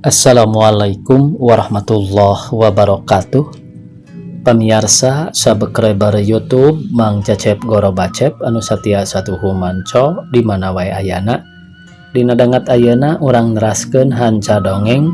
Assalamualaikum warahmatullahi wabarakatuh. Pamiarsa subscriber YouTube Mang Cecep Goro Bacep anu satia satuhu manco di mana wae ayana. Dina dangat ayeuna urang neraskeun hanca dongeng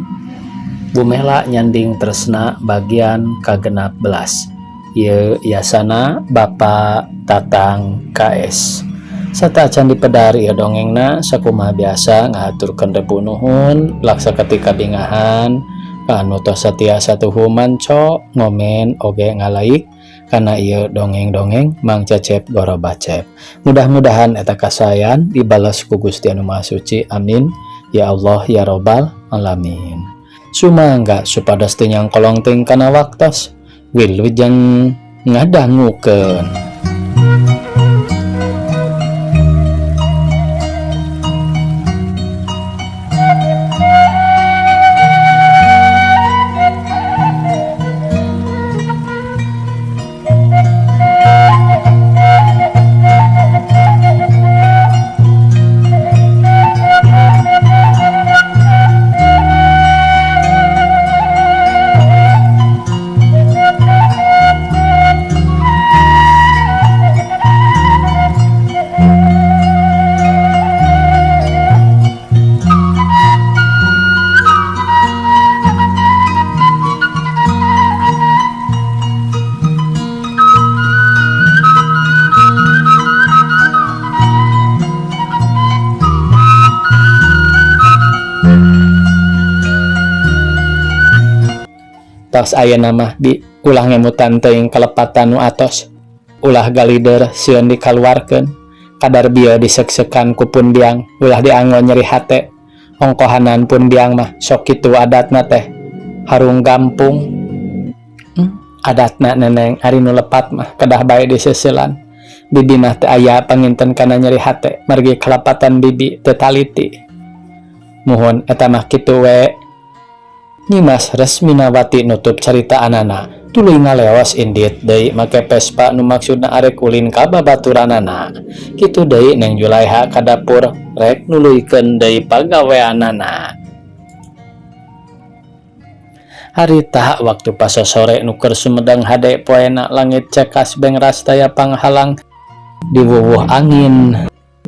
Bu Mela Nyanding Tresna bagian ka-16. Ieu yasana Bapak Tatang KS. Sateuacan dipedar ieu dongengna sakumaha biasa ngahaturkeun rebu nuhun laksa ketika bingahan ka anu tos satia satuhu manco ngomen oge ngalaik kana ieu dongeng-dongeng Mang Cecep Goro Bacep. Mudah-mudahan eta kasayan dibales ku Gusti Anu Maha Suci. Amin ya Allah ya Robbal alamin. Sumangga supados teu nyangkolong teuing kana waktos. Wilujeng ngadangukeun. Tos ayeuna mah bi ulah ngemutan teuing kalepatan nu atos. Ulah galider sieun dikaluarkeun. Kadar bieu diseuk-seukan ku pun biang ulah dianggo nyeri hate. Ongkohanan pun biang mah sok kitu adatna teh. Harung gampung. Adatna neneng ari nu lepat mah kedah bae diseuselan. Bibi mah teu aya panginten kana nyeri hate margi kalepatan bibi teu taliti. Muhun eta mah kitu we. Nyimas Resminawati nutup caritaanana, tuluy ngaleos indit deui make Vespa nu maksudna arek ulin ka babaturanana. Kitu deui Neng Julaiha ka dapur rek nuluykeun deui pagaweanana. Harita waktu pasosore nu keur sumedang hade poena langit cekas bengras taya panghalang diwuwuh angin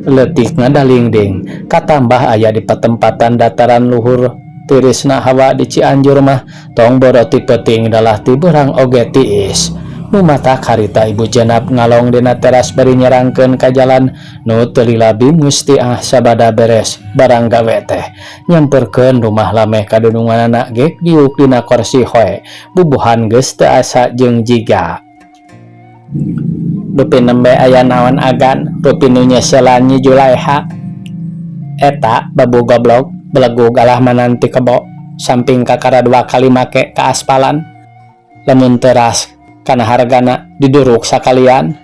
leutik ngadalingding katambah aya di patempatan dataran luhur. Tirisna hawa di Cianjur mah tong boro ti peuting dalah ti beurang oge tiis. Nu matak harita Ibu Jenab ngalong dina teras bari nyerangkeun ka jalan nu teu lila bimus ti ah sabada beres barang gawe teh. Nyamperkeun rumah lameh kadununganana gek diuk dina korsi hoe bubuhan geus teu asa jeung jiga. Dupi nembe aya naon agan rupi nu nyeselan Nyi Julaiha. Eta babu goblok. Belegug alah mananti kebo samping kakara dua kali make ka aspalan lamun teras kana hargana diduruk sakalian.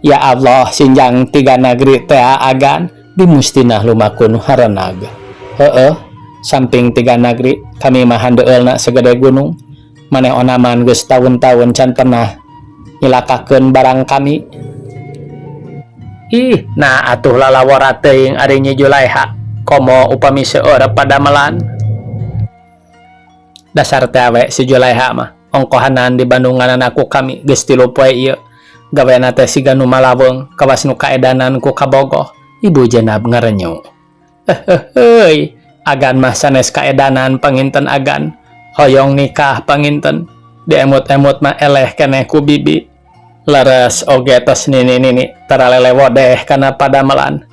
Ya Allah sinjang tiga nagri teh agan bimustinah lumaku nu harenag. Heueuh samping tiga nagri kami mah handeulna segede gunung maneh onaman geus taun-taun can pernah nyilakakeun barang kami. Ih nah atuh lalawora teuing ari Nyi Julaiha. Komo upami seueur padamelan. Dasar teh awe si Julaiha mah ongkohanan di Bandunganana ku kami geus tilu poe ieu. Gawena teh siga nu malaweung kawas nu kaedanan ku kabogoh. Ibu Jenab ngarenyu. Heuheuy, agan mah sanes kaedanan panginten agan. Hoyong nikah panginten. Diemut-emut mah eleh keneh ku bibi. Leres oge tos nini-nini taralele wodeh kana padamelan.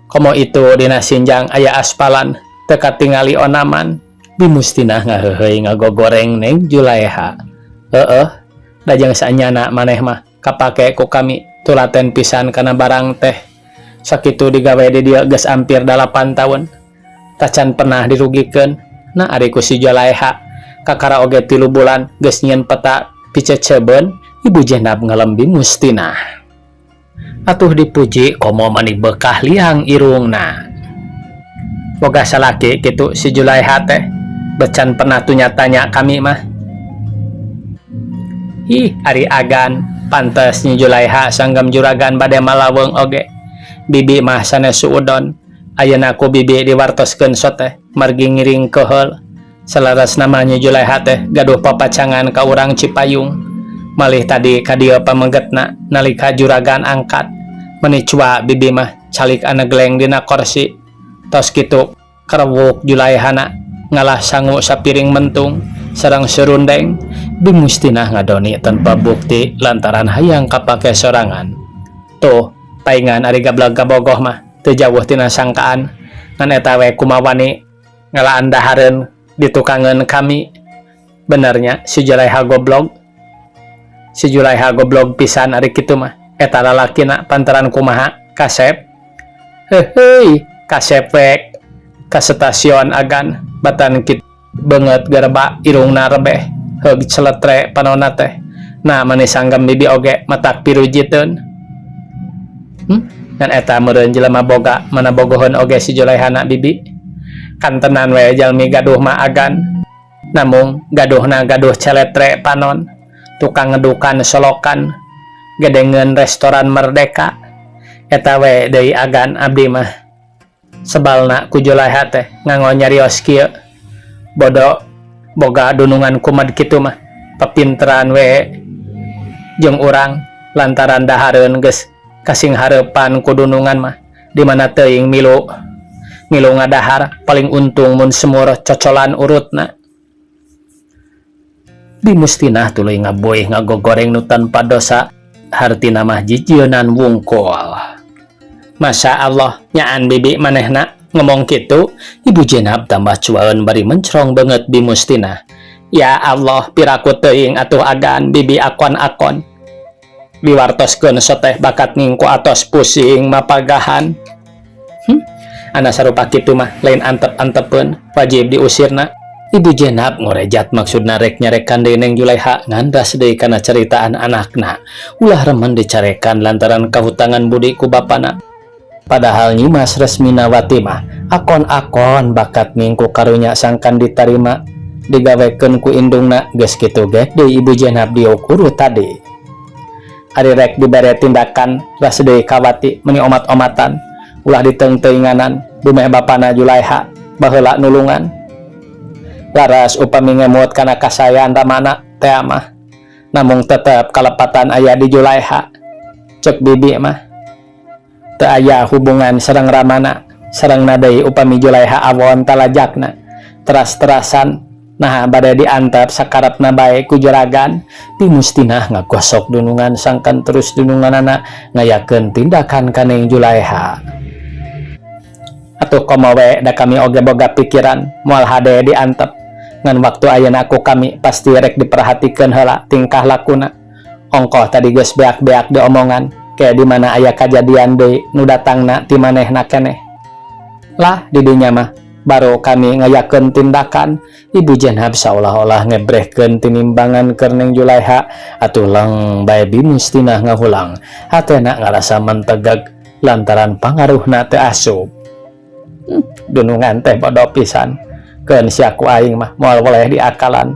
Komo itu dina Sinjang aya aspalan teu katingali onaman. Bimustinah ngaheuheuy ngagogoreng Neng Julaiha. Heueuh, da jeung sanyana maneh mah kapake ku kami tulaten pisan kana barang teh. Sakitu digawe di dieu geus ampir 8 taun. Tacan pernah dirugikeun. Nah ari ku si Julaiha kakara oge 3 bulan geus nyieun peta picecebeun. Ibu Jenab ngelem bimustinah. Atuh dipuji komo mani bekah liang irungna. Boga salaki kitu si Julaiha teh. Becan pernah tunya-tanya kami mah. Ih, ari agan pantes Nyi Julaiha sanggam juragan bade malaweung oge. Bibi mah sanes suudon. Ayeuna ku bibi diwartoskeun soteh margi ngiring keheul. Saleresna mah Nyi Julaiha teh gaduh papacangan ka urang Cipayung. Malih tadi ka dieu pamegetna nalika juragan angkat. Meni cua bibi mah calik anegleng dina korsi. Tos kitu kerewuk Julaihana ngalah sangu sapiring mentung sareng serundeng. Bi Mustinah ngadoni tanpa bukti lantaran hayang kapake sorangan. Tuh, paingan ari gableg kabogoh mah teu jauh tina sangkaan ngan eta we kumawani ngalaan dahareun ditukangeun kami. Bener nya si Julaiha goblog. Si Julaiha goblog pisan ari kitu mah. Eta lalakina pantaran kumaha kasep. Heuheuy, kasep we ka stasiun agan batan kitu beungeut gerba irungna rebeh heug celetre panonna teh. Nah mani sanggem bibi oge matak pirujiteun. Ngan eta meureun jelema boga mana bogoheun oge si Julaihana bibi. Kantenan we jalmi gaduh mah agan. Namung gaduhna gaduh celetre panon, tukang ngedukan solokan, gedengeun restoran Merdeka. Eta we deui agan abdi mah. Sebalna ku Julaiha teh nganggo nyarios kieu. Bodo boga dunungan kumed kitu mah papinteran we jeung urang lantaran dahareun geus kasing hareupan ku dunungan mah di mana teuing milu milu ngadahar paling untung mun semur cocolan urutna. Bi Mustinah tuluy ngaboih ngagogoreng nu tanpa dosa hartina mah jijieunnan wungkul. Masya Allah, nyaan bibi manehna ngomong kitu. Ibu Jenab tambah cuaeun bari mencrong beungeut Bi Mustinah. Ya Allah, piraku teuing atuh agan bibi akon-akon. Diwartoskeun soteh bakat ningku atos pusing mapagahan. Ana sarupa kitu mah lain antep-antepeun, wajib diusirna. Ibu Jenab ngorejat maksudna rek nyarekan deui Neng Julaiha ngandas deui kana ceritaan anakna. Ulah remen dicarekan lantaran kahutangan budi ku bapana. Padahal Nyimas Resminawati mah akon-akon bakat ningku karunya sangkan ditarima digawekeun ku indungna geus kitu ge deui Ibu Jenab diukuru tadi. Ari rek dibere tindakan ras deui kawati meni omat-omatan ulah diteungteuinganan dumeh bapana Julaiha baheula nulungan. Laras upami ngemut kana kasayan ramana tea mah namung tetep kalepatan aya di Julaiha. Cek bibi mah teu aya hubungan sareng ramana sareng deui upami Julaiha awon talajakna teras-terasan naha bade diantep sakarepna bae ku juragan. Bi Mustinah ngagosok dunungan sangkan terus dununganana ngayakeun tindakan ka Neng Julaiha. Atuh komo we da kami oge boga pikiran moal hade diantep ngan waktu ayeuna ku kami pasti rek diperhatikeun heula tingkah lakuna. Ongkoh tadi geus beak-beak diomongan kayak di mana aya kajadian deui nu datangna ti manehna keneh lah didinya mah baru kami ngayakeun tindakan. Ibu Jenab saolah-olah ngebrehkeun tinimbangan keur Neng Julaiha atuh leng bae Bi Mustinah ngahulang hatena ngarasa mentegeg lantaran pangaruhna teu asup. Dunungan teh bodoh pisan keun sia ku aing mah moal boleh diakalan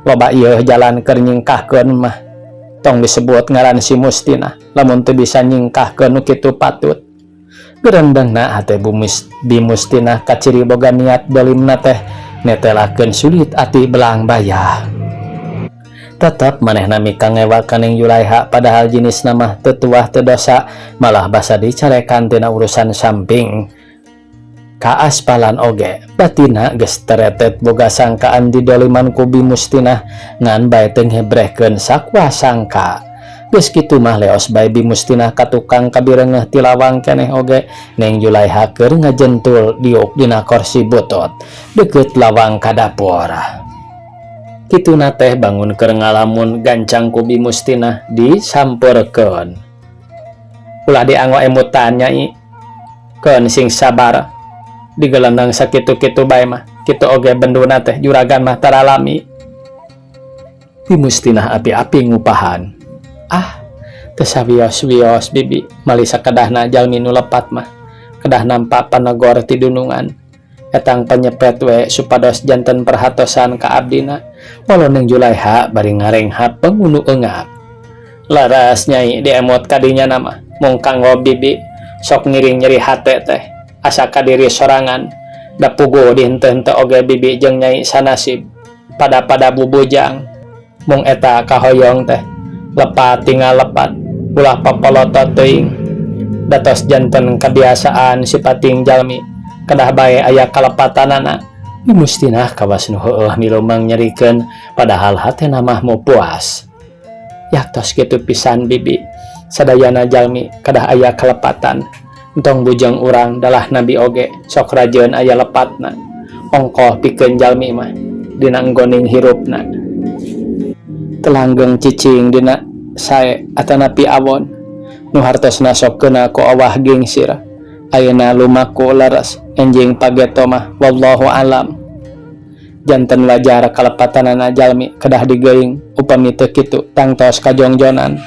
loba ieu jalan keur nyingkahkeun mah tong disebut ngaran si Mustinah lamun teu bisa nyingkahkeun nu kitu patut. Gerendengna hate Bi Mustinah kaciri boga niat dolimna teh netelakeun sulit ati belang bayah. Tetep manehna mikangewa ka Neng Julaiha padahal jenisna mah teu tuah teu dosa malah basa dicarekan tina urusan samping kaaspalan oge batina geus teretet boga sangkaan didoliman ku Bi Mustinah ngan bae teu ngebrehkeun sakwa sangka. Geus kitu mah leos bae Bi Mustinah ka tukang kabirengeuh ti lawang keneh oge Neng Julaiha keur ngajentul diuk dina korsi butut deukeut lawang ka dapur. Kituna teh bangun keur ngalamun gancang ku Bi Mustinah disampeurkeun. Ulah dianggo emutan nyai, keun sing sabar digelendeng sakitu-kitu bae mah kitu oge benduna teh juragan mah taralami. Bi Mustinah api-api ngupahan. Ah, teu sawios-wios bibi mali sakedahna jalmi nu lepat mah kedah nampa panegor ti dunungan etang penyepet we supados janten perhatosan ka abdina. Walau Neng Julaiha bari ngarenghap pengunu eungap. Laras nyai diemot kadinya nama mung kanggo bibi sok ngiring nyeri hate teh asa ka diri sorangan Da puguh di henteu-henteu oge bibi jeung nyai sanasib pada-pada bubujang. Mung eta kahoyong teh lepat tinggal lepat ulah papolotot teuing. Da tos janten kabiasaan sipating jalmi kedah bae aya kalepatanana. Bi Mustinah kawas nu heueuh milu mangnyerikeun padahal hatena mah puas. Yaktos kitu pisan bibi, sadayana jalmi kedah aya kalepatan. Entong bujeng urang dalah nabi oge sok rajeun aya lepatna. Ongkoh pikeun jalmi mah dina enggoning hirupna. Teu langgeng cicing dina sae atanapi awon nu hartosna sok keuna ku owah gingsir. Ayeuna lumaku leres enjing pageto mah wallahu alam. Janten wajar kalepatanana jalmi kedah digeuing upami teu kitu tangtos kajongjonan.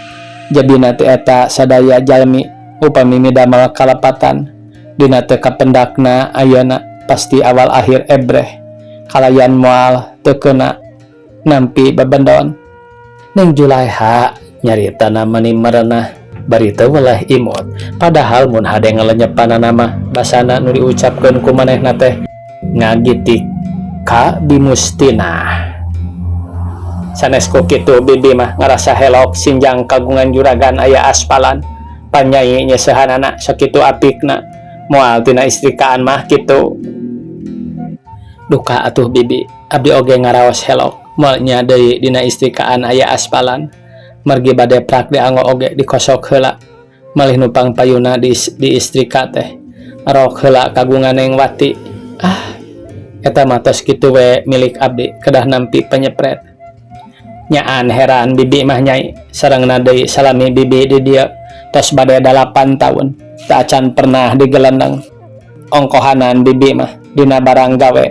Jadina teh eta sadaya jalmi upami midamel kalepatan dina teu kapendakna ayeuna pasti awal akhir ebreh kalayan moal teu keuna nampi bebendon. Neng Julaiha nyaritana meni merenah bari teu weleh imut padahal mun hade ngalenyepanana mah basana nu diucapkeun ku manehna teh ngagitik ka Bi Mustinah. Sanes ku kitu bibi mah ngarasa helok sinjang kagungan juragan aya aspalan pan nyai nyeusehanana sakitu apikna moal tina istrikaan mah kitu. Duka atuh bibi, abdi oge ngaraos helok moal nya deui dina istrikaan aya aspalan margi bade prak dianggo oge dikosok heula malih nu pangpayuna di istrika teh rok heula kagungan Neng Wati. Ah, eta mah tos kitu we milik abdi kedah nampi penyepret. Nyaan heran bibi mah nyai sarengna deui salami bibi di dieu tos bade 8 tahun teu acan pernah digelendeng. Ongkohanan bibi mah dina barang gawe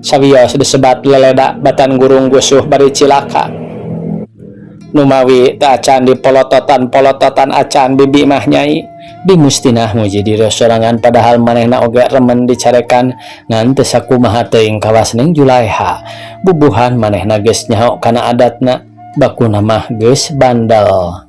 sawios disebat leleda batan gurung gusuh bari cilaka. Numawi teu acan dipolototan-polototan acan bibi mah nyai. Bi Mustinah muji diri sorangan padahal manehna oge remen dicarekan ngan teu sakumaha teuing kawas Neng Julaiha. Bubuhan manehna geus nyaho kana adatna bakuna mah geus bandel.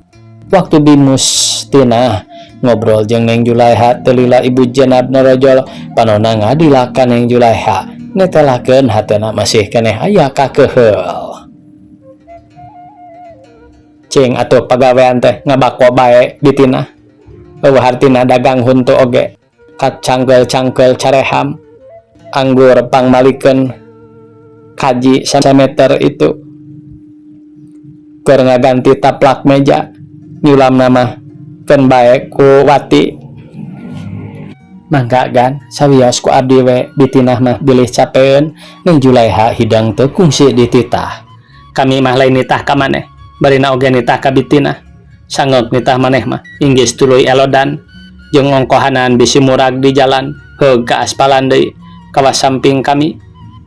Waktu Bi Mustinah ngobrol jeung Neng Julaiha teu lila Ibu Jenab norojol panonna ngadila ka Neng Julaiha netelakeun hatena masih keneh aya kakeheul. Cing atuh pagawean teh ngabako bae bitinah. Eueuh hartina dagang huntu oge kacangkel-cangkel careham anggur pangmalikeun kaji sameter itu keur ngaganti taplak meja nyulamna mah keun bae ku Wati. Mangga gan sawios ku abdi we bitinah mah bilih capeun. Neng Julaiha hidang teu kungsi dititah. Kami mah lain nitah ka maneh barina oge nitah ka bitinah. Sanggeuk nitah maneh mah inggis tuluy elodan jeung ongkohanan bisi murag di jalan heug ka aspalan deui kawas samping kami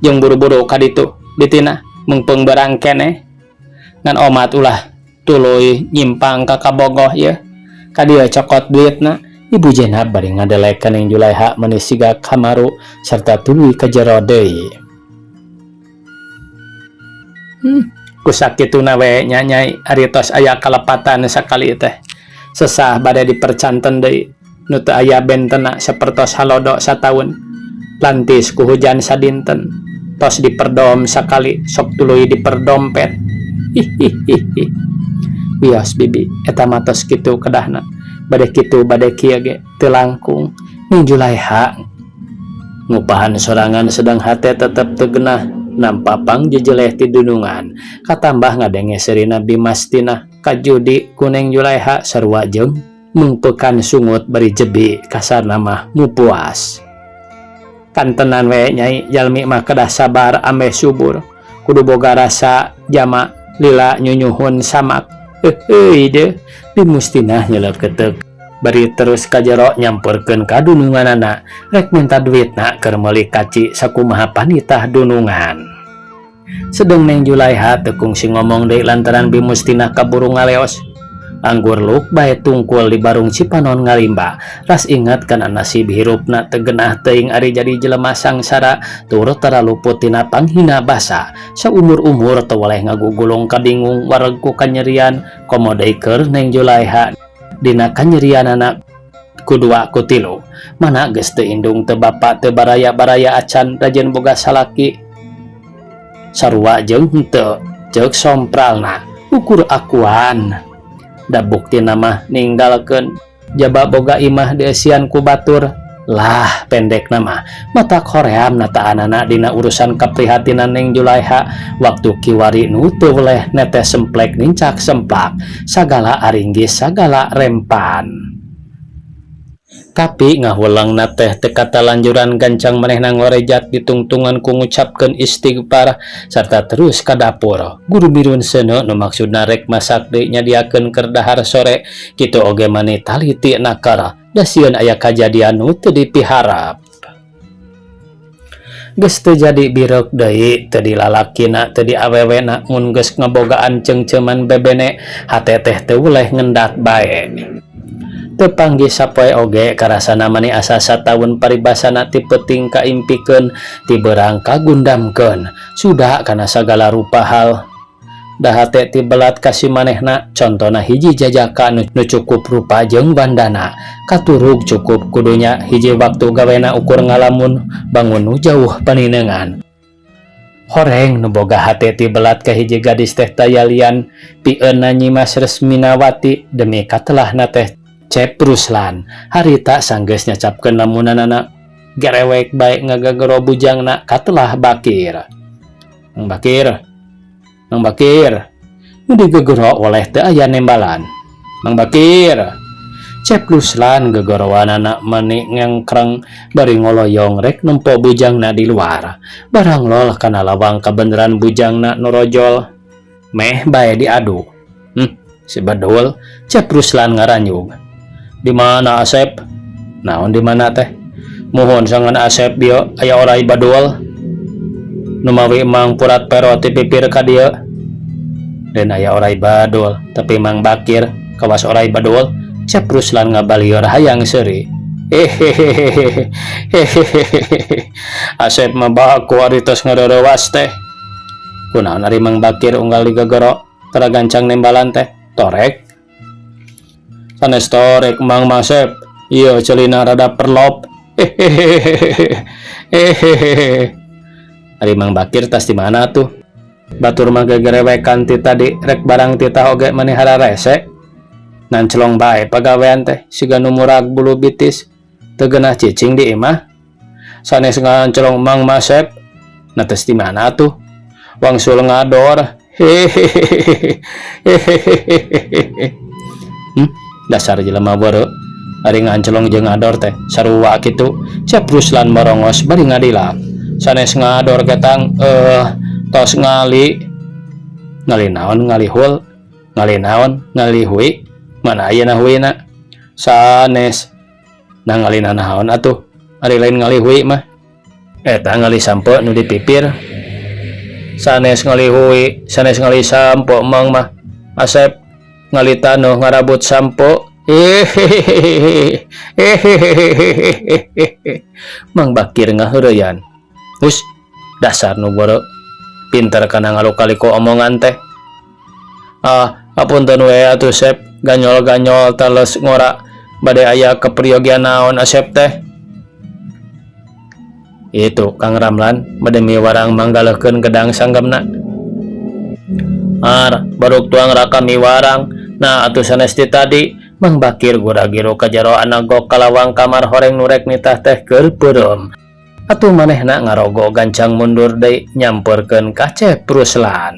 jeung buru-buru ka ditu bitinah meungpeung berang keneh ngan omat ulah tuluy nyimpang ka kabogoh yeuh ka dieu cokot duitna. Ibu Jenab bari ngadelek ka Neng Julaiha meni siga kamaru sarta tuluy ka jero deui. Kusakituna we nya nyai ari tos aya kalepatan sakali teh sesah bade dipercanten deui nu teu aya bentena sapertos halodo sataun lantis ku hujan sadinten tos diperdom sakali sok tuluy diperdompet. Hihihihi. Wios bibi eta mah tos kitu kedahna bade kitu bade kieu ge teu langkung. Ning Julaiha ngupahan sorangan sedang hate tetep teu genah nampa pang jejeleh ti dunungan katambah ngadenge seurina Bi Mastinah kajudi ku Neng Julaiha sarua jeung meungpeukan sungut bari jebi kasarna mah mupuas. Kantenan we nyai, jalmi mah kedah sabar ambeh subur kudu boga rasa jama lila nyunyuhun samak. Heuheuy deuh. Bi Mustinah nyeleukeuteup bari terus ka jero nyamperkeun ka dununganana rek minta duitna keur meuli kaci sakumaha panitah dunungan. Sedeng Neng Julaiha teu kungsi ngomong deui lantaran Bi Mustinah kaburu ngaleos. Anggur luk bae tungkul di barung Cipanon ngalimba ras ingat kana nasib hirupna teu genah teuing ari jadi jelema sangsara tur tara luput tina panghina basa saumur-umur teu weleh ngagugulung kabingung wareg ku kanyerian komo deui keur Neng Julaiha dina kanyerianana ku dua ku tilu. Mana geus teu indung teu bapa teu baraya-baraya acan rajin boga salaki. Sarua jeung henteu ceuk sompralna ukur akuan. Da buktina mah ninggalkeun jaba boga imah dieusian ku batur. Lah pendekna mah matak hoream nataanana dina urusan kaprihatinan Neng Julaiha waktu kiwari nu teu weleh netes semplek nincak semplak sagala aringgis sagala rempan. Tapi ngahulengna teh teu katalanjuran gancang manehna ngorejat ditungtungan ku ngucapkeun istighfar sarta terus ka dapur. Guru mirun seuneu nu maksudna rek masak deui nyadiakeun keur dahar sore kitu oge mani taliti nakar da sieun aya kajadian nu teu dipiharap. Geus teu jadi bireuk deui teu dilalakina teu diawewena mun geus ngabogaan ceungceuman bebene hate teh teu weleh ngendat bae. Teu panggih sapoe oge karasana mani asa sataun paribasana ti peuting kaimpikeun ti beurang kagundamkeun suda kana sagala rupa hal. Da hate tibelat ka si manehna contona hiji jajaka nu cukup rupa jeung bandana katurug cukup kudunya hiji waktu gawena ukur ngalamun bangun nu jauh paninengan. Horeng nu boga hate tibelat ka hiji gadis teh tayalian pieunna Nyimas Resminawati demi katelahna teh Cep Ruslan harita sanggeus nyacapkeun lamunanana gerewek bae ngagagero bujangna katelah Bakir. Mang Bakir, Mang Bakir, nu digegero oleh teu aya nembalan. Mang Bakir, Cep Ruslan gegorowanana mani ngengkreng bari ngoloyong rek nempo bujangna di luar. Barang lol kana lawang kabeneran bujangna norojol. Meh bae diadu. Si bedul, Cep Ruslan ngaranyug. Di mana Asep? Naon di mana teh? Muhun sangan Asep bieu aya orai badul. Numawi Mang purat perot ti pipir ka dieu. Den aya orai badul, tapi Mang Bakir kawas orai badul. Cep Ruslan ngabalieur hayang seuri. Hehehehe. Hehehehe. Asep mah baku ari tos ngareurewas teh. Kunaon ari Mang Bakir unggal digegero tara gancang nembalan teh? Torek. Sanes torek Mang Masep. Ieu ceulina rada perlop. Hehehehe. Hehehehe. Ari Mang Bakir tas di mana tuh? Batur mah gegerewekan ti tadi rek barang titah oge mani hararese. Nancelong bae pagawean teh siga nu murag bulu bitis. Teu geunah cicing di imah. Sanes ngancelong Mang Masep. Nah tes di mana tuh? Wangsul ngador. Hehehehe. Hehehehe. Dasar jelema beureum. Ari ngancelong jeung ngador teh sarua kitu. Cep Ruslan morongos bari ngadilak. Sanes ngador ketang tos ngali. Ngali naon ngali hul, ngali naon ngali hui. Mana ayeuna huina? Sanes. Nah ngalina naon atuh? Ari lain ngali hui mah. Eta ngali sampo nu di pipir. Sanes ngali hui, sanes ngali sampo mang mah. Asep ngali taneuh ngarabut sampo. Hehehehe. Hehehehe. Mang Bakir ngaheureyan. Hus, dasar nu beureum. Pinter kana ngalukaliko omongan teh. Ah, apunten we atuh Sep, ganyol-ganyol tales ngora bade aya kepriogian naon Asep teh. Itu Kang Ramlan bade miwarang manggaleuhkeun gedang sanggemna. Ar, baruk tuang raka miwarang. Nah atuh sanes ti tadi Mang Bakir gura-giru ka jero anagok kalawang kamar horeng nu rek nitah teh keur peureum. Atuh manehna ngarogo gancang mundur deui nyamperkeun ka Cep Ruslan.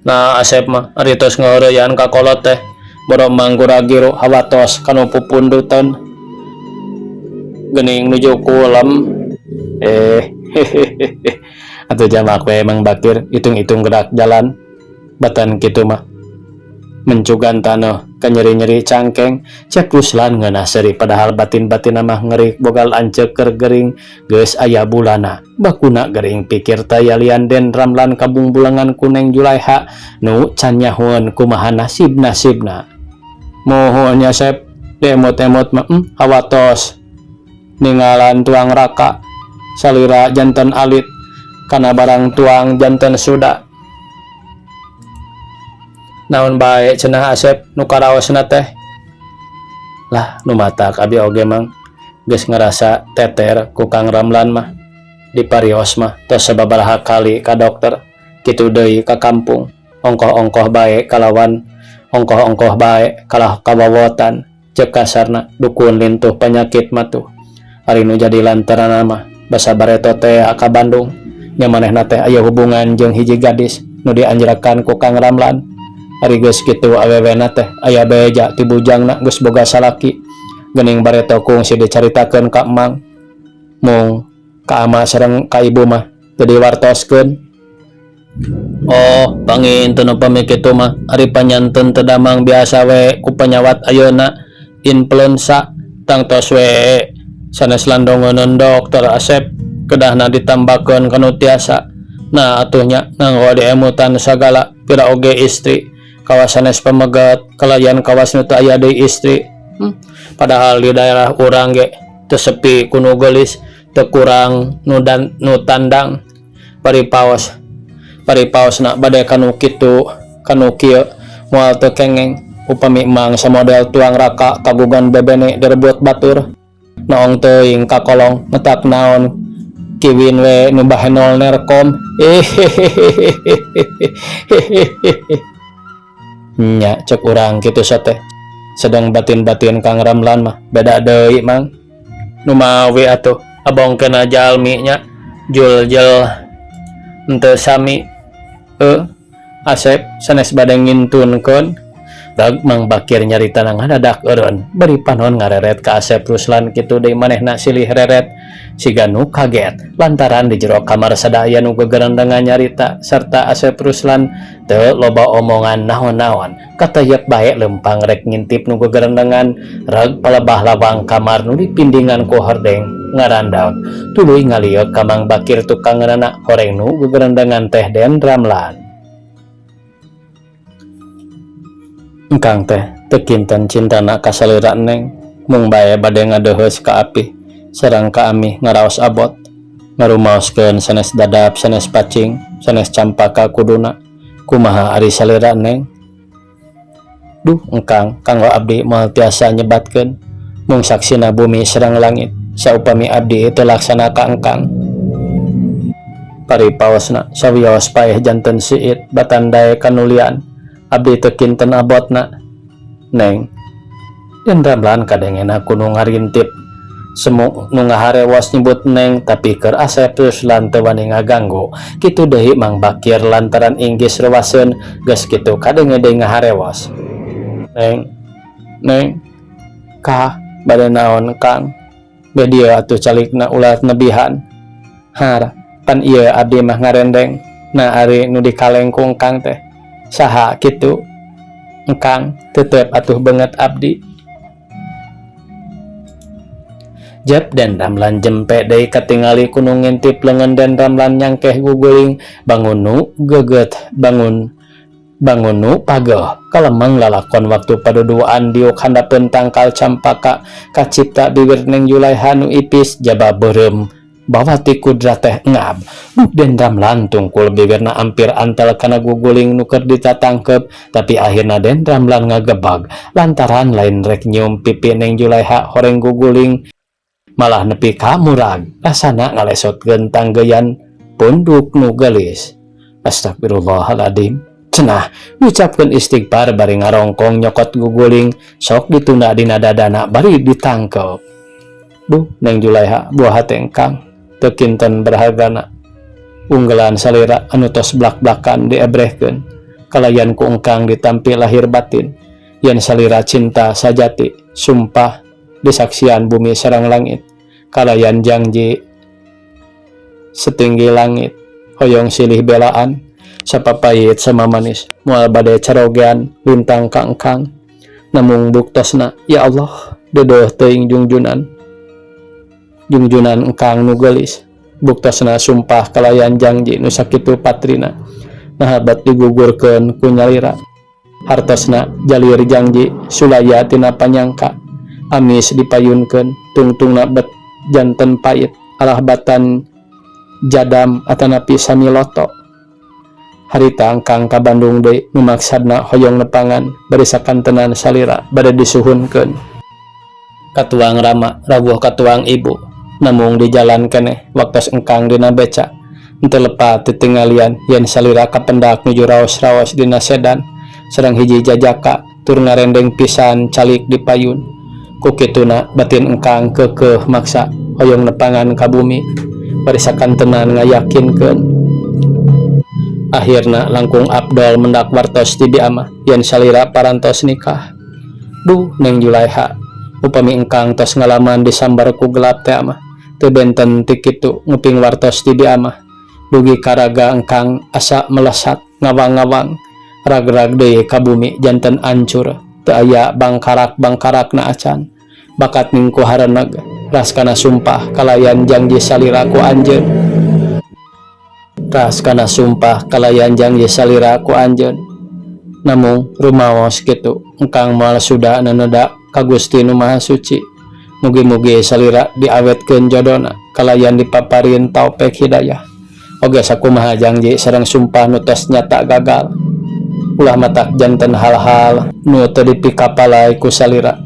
Nah Asep mah ari tos ngaheureyan ka kolot teh boro Mang gura-giru hawatos kanu pupundutan. Geuning nuju kulem. Hehehe. Atuh jamak we Mang Bakir hitung-hitung gerak jalan batan kitu mah. Mencugan taneuh kanyeri-nyeri cangkeng Cep Ruslan ngeunah seuri padahal batin-batinna mah ngeri bogal lanceuk keur gering geus aya bulana bakuna gering pikir tayalian Den Ramlan kabungbulangan ku Neng Julaiha nu can nyahoeun kumaha nasib-nasibna. Muhun nya Sep diemut-emut mah hawatos ninggalan tuang raka salira janten alit kana barang tuang janten suda. Naon bae cenah Asep nu karaosna teh. Lah nu matak abi oge Mang geus ngarasa teter ku Kang Ramlan mah. Diparios mah tos sababaraha kali ka dokter, kitu deui ka kampung, ongkoh-ongkoh bae kalawan ongkoh-ongkoh bae kalah kawawotan cek kasarna dukun lintuh panyakit mah tuh. Ari nu jadi lantaranna mah basa bareto teh ka Bandung nya manehna teh aya hubungan jeung hiji gadis nu dianjrakan ku Kang Ramlan. Ari geus kitu awewena teh aya beja ti bujangna geus boga salaki. Geuning bareto kungsi dicaritakeun ka Emang mung ka ama sareng ka ibu mah teu diwartoskeun. Oh, panginten upami kitu mah ari panyanten teu damang biasa we ku panyawat ayeuna influenza tangtos we sanes landongeunun dokter Asep kedahna ditambakeun kanu tiasa. Nah atuh nya nganggo diemutan sagala pira oge istri kawas sanes pameget kalayan kawas nu teu aya deui istri. Padahal di daerah urang ge teu sepi ku nu geulis teu kurang nu dan nu tandang paripaos paripaosna bade kanu kitu kanu kieu moal teu kengeng upami Emang samodel tuang raka kagugan bebene direbut batur noong teuing kakolong metak naon kiwin we nu bahenol nerkom. Hehehehehehehehe nya cek urang kitu teh sedang batin-batin Kang Ramlan mah beda deui Mang. Nu mawi atuh abong kena jalmi nya jul-jel henteu sami Asep sanes bade ngintunkeun rag Mang Bakir nyarita ngadadak eureun bari panon ngareret ka Asep Ruslan kitu deui manehna silih reret siga nu kaget lantaran di jero kamar sadaya nu gegerendengan nyarita serta Asep Ruslan teu loba omongan naon-naon katayep bae lempang rek ngintip nu gegerendengan reg palebah lawang kamar nu dipindingan ku hordeng ngarandaut tuluy ngalieuk ka Mang Bakir tukangeunana horeng nu gegerendengan teh Den Ramlan. Engkang teh teu kinten cintana ka salira Neng mung bae bade ngadeuheus ka apih sareng ka amih ngaraos abot ngarumaoskeun sanes dadap sanes pacing sanes campaka kuduna kumaha ari salira Neng. Duh engkang kanggo abdi moal tiasa nyebatkeun mung saksina bumi sareng langit saupami abdi teu laksana ka engkang. Paripaosna sawios paeh janten siit batandae kanulian abdi teu kinten abotna Neng. Den Ramlan kadengena ku nu ngarintip semu nu ngaharewos nyebut Neng tapi keur Asep Ruslan teu wani ngaganggu kitu deui Mang Bakir lantaran inggis ruwaseun geus kitu kadenge deui ngaharewos Neng Neng kah bade naon Kang be dieu atuh calikna ulah nebihan har pan ieu abdi mah ngarendeng nah ari nu dikaleng ku engkang teh saha kitu engkang tetep atuh beungeut abdi. Jep Den Ramlan jempe deui katingali ku nu ngintip leungeun Den Ramlan nyangkeh guguling bangun nu geget bangun bangun nu pageuh kalemeng lalakon waktu paduduaan diuk handapeun tangkal campaka kacipta bibir Neng Julaiha nu ipis jaba beureum bawa ti kudrat teh ngab buk Den Ramlan tungkul bibirna ampir antel kana guguling nu keur ditatangkep tapi akhirna Den Ramlan ngagebag lantaran lain rek nyium pipi Neng Julaiha horeng guguling malah nepi ka murag rasana ngalesotkeun tanggeyan punduk nu geulis. Astagfirullahaladzim cenah ngucapkeun istighfar bari ngarongkong nyokot guguling sok ditunda dina dadana bari ditangkep. Duh Neng Julaiha buah hate engkang teu kinten berhargana unggelan salira anu tos blak-blakan diebrehkeun kalayan ku engkang ditampi lahir batin yen salira cinta sajati sumpah disaksian bumi sareng langit kalayan janji setinggi langit hoyong silih belaan sapapayit sama manis moal bade carogean lintang ka engkang namung buktosna ya Allah deudeuh teuing jungjunan jungjunan engkang nu geulis buktosna sumpah kalayan janji nu sakitu patrina naha bet digugurkeun ku nyalira hartosna jalir janji sulaya tina panyangka amis dipayunkeun tungtungna bet janten pait alah batan jadam atanapi samiloto. Harita engkang ka Bandung deui nu maksadna hoyong nepangan bari sakantenan salira bade disuhunkeun. Katuang rama rawuh katuang ibu namung di jalan keneh waktos engkang dina beca henteu lepat titingalian yen salira kapendak nuju raos-raos dina sedan sareng hiji jajaka tur ngarendeng pisan calik di payun. Ku kituna batin engkang keukeuh maksa hoyong nepangan ka bumi bari sakantenan ngayakinkeun. Akhirna langkung afdol mendak wartos ti biamah yen salira parantos nikah. Duh Neng Julaiha, upami engkang tos ngalaman disambar ku gelap teh amah, teu benten ti kitu nguping wartos di diamah. Dugi ka raga engkang asa melesat ngawang-ngawang, rag-rag deui ka bumi janten ancur, teu aya bangkarak-bangkarakna acan. Bakat ningku hareneg, ras kana sumpah kalayan jangji salira ku anjeun. Ras kana sumpah kalayan jangji salira ku anjeun. Namung rumaos kitu engkang moal suda naneda ka Gusti Nu Maha Suci. Mugi-mugi salira diawetkeun jodona kalayan dipaparin taupik hidayah. Oge sakumaha jangji sareng sumpah nu tos nyata gagal. Ulah matak janten hal-hal nu teu dipikapalai ku salira.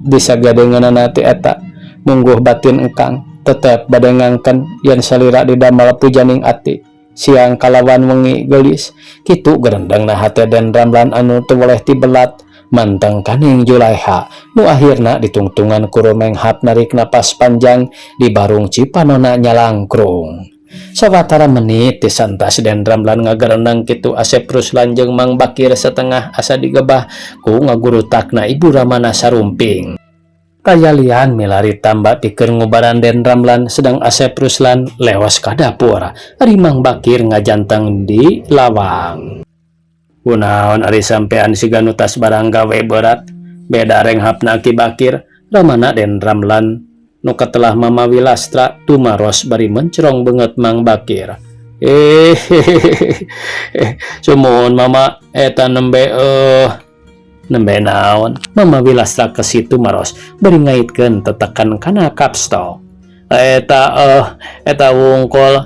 Disagedengeunana ti eta, mungguh batin engkang tetep bade ngangken yen salira didamel pujaning ati. Siang kalawan wengi geulis, kitu gerendengna hate Den Ramlan anu teu weleh tibelat manteng ka Ning Julaiha nu ahirna ditungtungan ku rumenghap narik napas panjang di barung cipanona nyalangkrung. Sawatara menit ti santas Den Ramlan ngagerendeng kitu Asep Ruslan jeung Mang Bakir satengah asa digebah ku ngagurutakna Ibu Ramana sarumping. Kayalian milari tamba pikeun ngubaran Den Ramlan sedang Asep Ruslan leos ka dapur. Ari Mang Bakir ngajanteng di lawang. Kunaon ari sampean siga nu tas barang gawe beurat? Beda renghapna Ki Bakir, ramana Den Ramlan nu katelah Mama Wilastra tumaros bari mencrong beungeut Mang Bakir. Hehehe, sumuhun Mama, eta nembe eueuh. Nembe naon? Mama Wilastra kesit tumaros bari ngaitkeun tetekan kana kapstok. Eta eh eta wungkul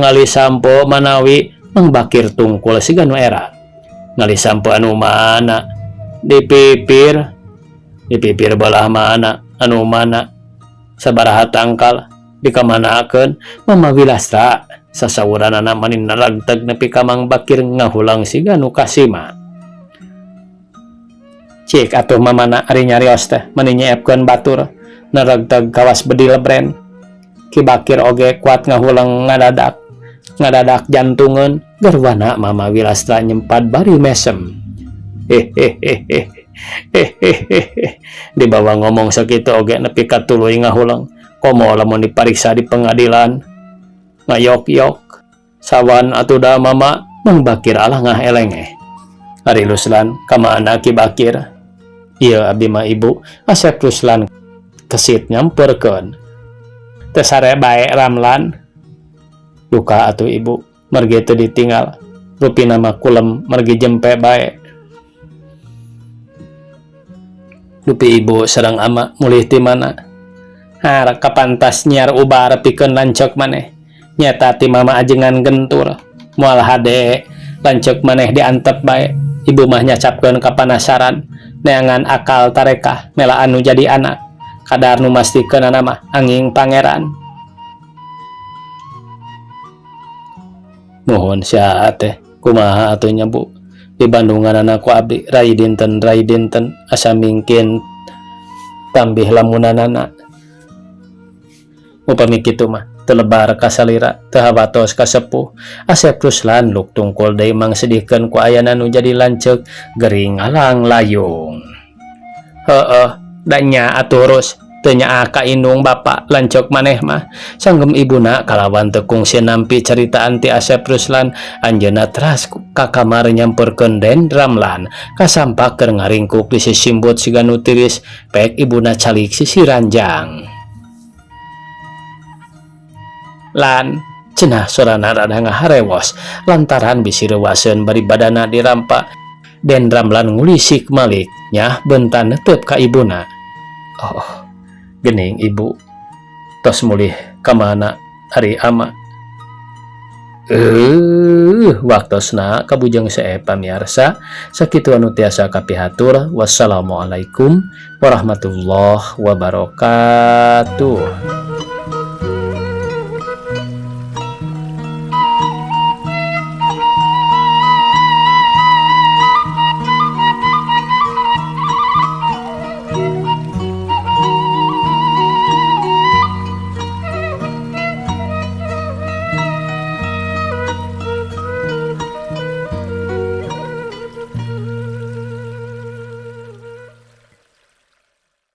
ngali sampo manawi Mang Bakir tungkul siga nu era. Ngali sampo anu mana? Di pipir. Di pipir belah mana? Anu mana? Sabaraha tangkal? Dikamanakeun? Mama Wilastra sasawuranana mani naragteg nepi ka Mang Bakir ngahulang siga nu kasima. Cik atuh mamana ari nyarios teh mani nyeepkeun batur naragteg kawas bedil brand. Ki Bakir oge kuat ngahulang ngadadak. Ngadadak jantungeun garwana Mama Wilastra nyempad bari mesem. Hehehehe. Hehehehe. Dibawa ngomong sakitu oge nepi ka tuluy ngahulang. Komo lamun dipariksa di pengadilan. Ngayok-yok. Sawan atuh da mama, Mang Bakir alangah elengeh. Ari Ruslan, kamana Ki Bakir? Ieu abdi mah ibu, Asep Ruslan kesit nyamperkeun. Teu sare bae Ramlan. Duka atuh ibu, margi teu ditinggal. Rupina mah kulem margi jempe bae. Dupi ibu sareng ama mulih ti mana? Har kapantas nyiar ubar pikeun lanceuk maneh. Nyata ti mama ajengan gentur. Moal hade lanceuk maneh diantep bae. Ibu mah nyacapkeun kapanasaran. Neangan akal tarekah melaan nu jadi anak. Kadar nu mastikeunana mah anging pangeran. Muhun sia teh kumaha atuh nya bu. Di Bandunganana ku abdi rai dinten rai dinten asa mingkin tambih lamunanana. Upami kitu mah teu lebar ka salira teu hawatos ka sepuh. Asep Ruslan luk tungkul deui mangsedihkeun ku ayana nu jadi lanceuk gering ngalang layung. Heueuh da nya atuh Rus. Teu nyaah ka indung bapa lanceuk maneh mah. Sanggem ibuna kalawan teu kungsi nampi caritaan ti Asep Ruslan, anjeunna teras ka kamar nyamperkeun Den Ramlan kasampak keur ngaringkuk di sisimbut siga nu tiris pek ibuna calik sisi ranjang. Lan, cenah sorana rada ngaharewos lantaran bisi reuwaseun bari badana dirampa. Den Ramlan ngulisik malik nyah bentan netep ka ibuna. Oh, gening ibu tos mulih ka mana ari ama. Waktosna kabujeng seep pamiarsa, sakitu anu tiasa kapihatur. Wassalamualaikum warahmatullahi wabarakatuh.